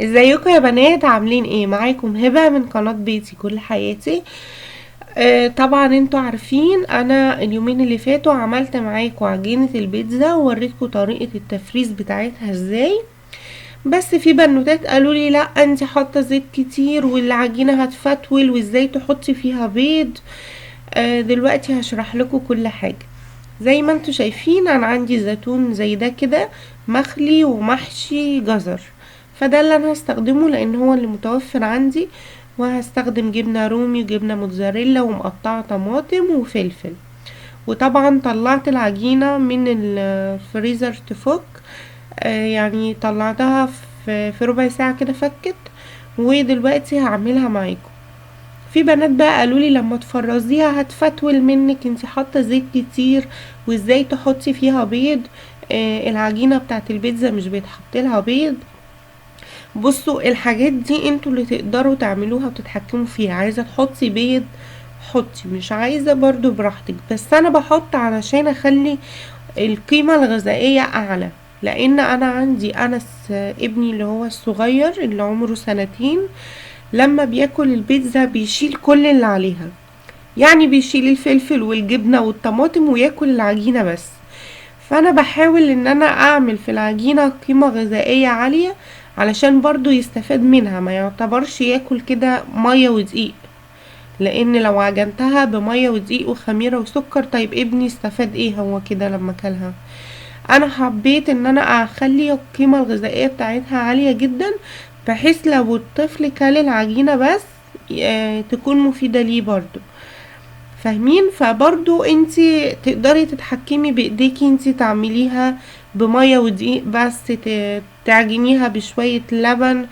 ازيكم يا بنات؟ عاملين ايه؟ معاكم هبة من قناة بيتي كل حياتي. طبعا انتوا عارفين انا اليومين اللي فاتوا عملت معاكم عجينة البيتزا ووريتكم طريقة التفريز بتاعتها ازاي، بس في بنوتات قالوا لي لا انت حاطة زيت كتير والعجينة هتفتول وازاي تحطي فيها بيض. دلوقتي هشرح لكم كل حاجة. زي ما انتوا شايفين انا عندي زيتون زي ده كده مخلي ومحشي جزر، فده اللي انا هستخدمه لان هو اللي متوفر عندي، وهستخدم جبنة رومي وجبنة موتزاريلا ومقطعة طماطم وفلفل. وطبعا طلعت العجينة من الفريزر تفك، يعني طلعتها في ربع ساعة كده فكت، ودلوقتي هعملها معاكم. في بنات بقى قالوا لي لما تفرزيها هتفتول منك، انتي حاطه زيت كتير وازاي تحطي فيها بيض، العجينه بتاعت البيتزا مش بيتحط لها بيض. بصوا الحاجات دي انتوا اللي تقدروا تعملوها وتتحكموا فيها، عايزه تحطي بيض حطي، مش عايزه برضو براحتك، بس انا بحط علشان اخلي القيمه الغذائيه اعلى، لان انا عندي انس ابني اللي هو الصغير اللي عمره سنتين لما بياكل البيتزا بيشيل كل اللي عليها، يعني بيشيل الفلفل والجبنة والطماطم وياكل العجينة بس. فانا بحاول ان انا اعمل في العجينة قيمة غذائية عالية علشان برضو يستفاد منها، ما يعتبرش ياكل كده مية ودقيق، لان لو عجنتها بمية ودقيق وخميرة وسكر طيب ابني استفاد ايه هو كده لما كلها؟ انا حبيت ان انا اخلي القيمة الغذائية بتاعتها عالية جدا، بحيث لو الطفل كل العجينة بس، تكون مفيدة ليه برضو، فاهمين؟ فبرضو انتي تقدري تتحكمي بايديكي، انتي تعمليها بمية ودقيق بس، تعجنيها بشوية لبن،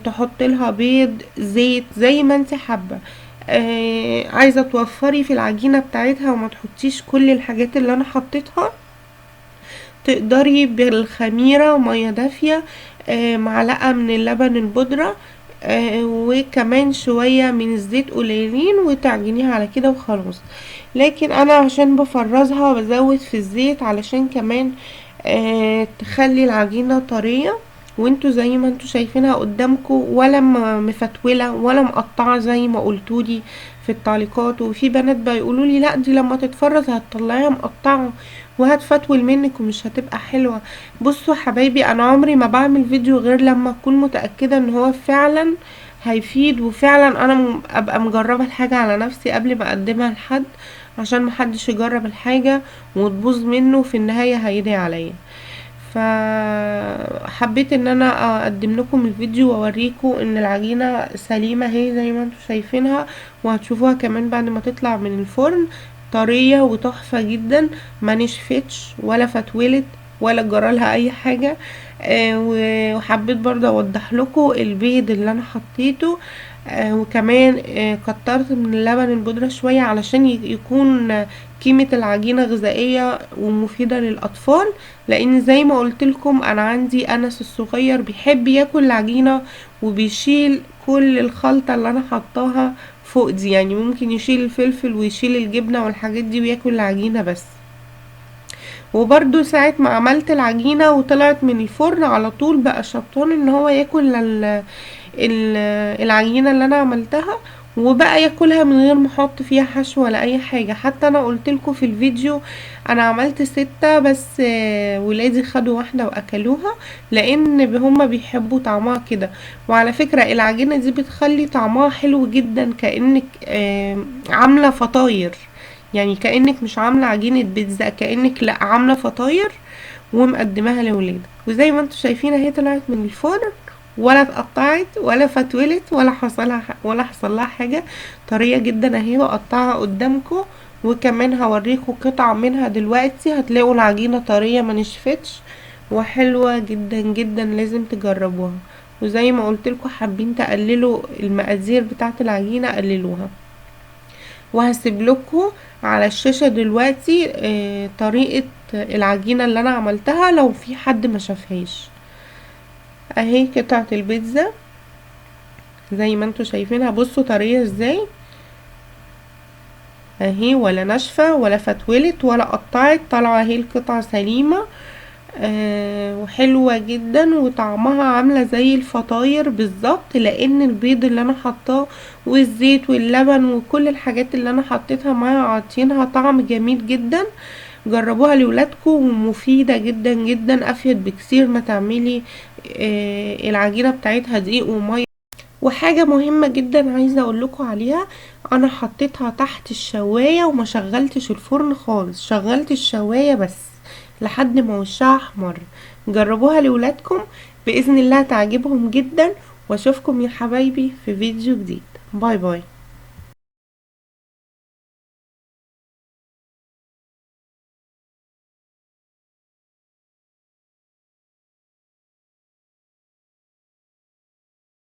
تحطي لها بيض، زيت، زي ما انتي حابة. عايزة توفري في العجينة بتاعتها وما تحطيش كل الحاجات اللي انا حطيتها، تقدري بالخميرة ومية دافية، معلقة من اللبن البودرة، وكمان شوية من الزيت قليلين، وتعجنيها على كده وخلاص. لكن انا عشان بفرزها بزود في الزيت علشان كمان، تخلي العجينة طرية، وانتوا زي ما انتوا شايفينها قدامكم، ولا مفتولة ولا مقطعة زي ما قلتولي في التعليقات. وفي بنات بقى يقولولي لا دي لما تتفرز هتطلعيها مقطعة وهتفتول منك ومش هتبقى حلوة. بصوا حبايبي، انا عمري ما بعمل فيديو غير لما اكون متأكدة ان هو فعلا هيفيد، وفعلا انا ابقى مجربة الحاجة على نفسي قبل ما اقدمها لحد، عشان محدش يجرب الحاجة وتبوظ منه في النهاية هيدعي عليا. فحبيت ان انا اقدم لكم الفيديو واوريكم ان العجينة سليمة اهي زي ما انتم شايفينها، وهتشوفوها كمان بعد ما تطلع من الفرن طرية وتحفة جدا، ما نشفتش ولا فتولت ولا جرالها اي حاجة. وحبيت برضه اوضح لكم البيض اللي انا حطيته، وكمان، كترت من اللبن البودرة شوية علشان يكون قيمة العجينة غذائية ومفيدة للأطفال، لأن زي ما قلت لكم أنا عندي أنس الصغير بيحب ياكل العجينة وبيشيل كل الخلطة اللي أنا حطاها فوق دي، يعني ممكن يشيل الفلفل ويشيل الجبنة والحاجات دي وياكل العجينة بس. وبرده ساعة ما عملت العجينة وطلعت من الفرن على طول بقى شبطان ان هو ياكل العجينة اللي انا عملتها، وبقى ياكلها من غير ما احط فيها حشو ولا اي حاجة. حتى انا قلت لكم في الفيديو انا عملت 6 بس، ولادي خدوا واحدة واكلوها لان هما بيحبوا طعمها كده. وعلى فكرة العجينة دي بتخلي طعمها حلو جدا، كأنك، عاملة فطاير، يعني كأنك مش عاملة عجينة بيتزا، كأنك لا عاملة فطاير ومقدماها لولادك. وزي ما انتم شايفين اهي طلعت من الفرن ولا اتقطعت ولا فتولت ولا ولا حصل لها حاجة، طرية جدا اهي، بقطعها قدامكم. وكمان هوريكم قطعة منها دلوقتي، هتلاقوا العجينة طرية ما نشفتش وحلوة جدا جدا، لازم تجربوها. وزي ما قلت لكم حابين تقللوا المقادير بتاعة العجينة قللوها. وهسيب لكم على الشاشة دلوقتي، طريقة العجينة اللي انا عملتها لو في حد ما شافهاش. اهي قطعة البيتزا زي ما انتوا شايفينها، بصوا طرية ازاي اهي، ولا ناشفة ولا فتولت ولا قطعت، طالعة اهي القطعة سليمة. وحلوة جدا، وطعمها عاملة زي الفطاير بالظبط، لان البيض اللي انا حطاه والزيت واللبن وكل الحاجات اللي انا حطيتها معاها عاطينها طعم جميل جدا. جربوها لولادكم ومفيدة جدا جدا، افيد بكثير ما تعملي العجينة بتاعتها دقيق ومية. وحاجة مهمة جدا عايزة اقول لكم عليها، انا حطيتها تحت الشواية وما شغلتش الفرن خالص، شغلت الشواية بس لحد ما وشها احمر. جربوها لولادكم بإذن الله تعجبهم جدا، واشوفكم يا حبايبي في فيديو جديد. bye bye.